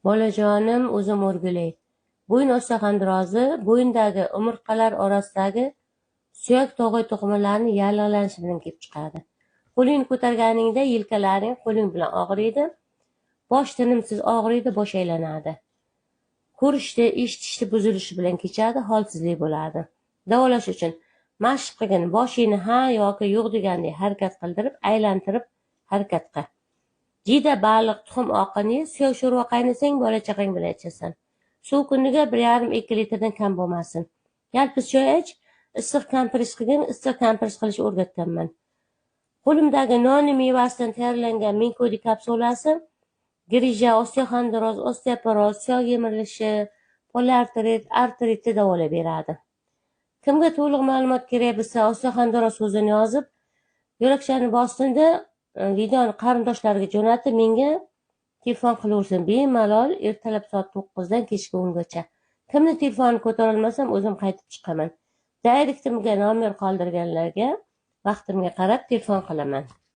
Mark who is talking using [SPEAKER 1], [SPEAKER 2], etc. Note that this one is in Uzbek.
[SPEAKER 1] Bolajonim, o'zim o'rgilay. Bo'yin osteoxondrozi bo'yindagi umurtqalar orasidagi suyak tog'oy to'qimalarining yallig'lanishi bilan kelib chiqadi. Qo'lingni ko'targaningda yelkalaring qo'ling bilan og'riydi. Bosh tinimsiz og'riydi, bosh aylanadi. Ko'rishda, eshitishda buzilishi bilan kechadi, holsizlik bo'ladi. Davolash uchun mashq qilgin, boshingni ha yoki yo'q degandek harakat qildirib, aylantirib harakat qil. Jiyda, baliq, tuxum oqini ye, suyak sho'rva qaynasang, bola chaqang bilan ichasan. Suv kuniga 1,5-2 litrdan kam bo'lmasin. Yalpiz choy ich, issiq kompress qilgin, issiq kompress qilishni o'rgatganman. Qo'limdagi noni mevasidan tayyorlangan Minkodi kapsulasi грыжа, osteoxondroz, osteoporoz, suyak yemirilishi, poliartrit, artritni davolab beradi. Kimga to'liq ma'lumot kerak bo'lsa, osteoxondroz so'zini yozib, yo'lakchani bostinda videoni qarindoshlariga jo'natib, menga telefon qilaversin bemalol, ertalab soat 9 dan kechki 10 gacha. Kimni telefonini ko'tarolmasam, o'zim qaytib chiqaman. Direktimga nomer qoldirganlarga vaqtimga qarab telefon qilaman.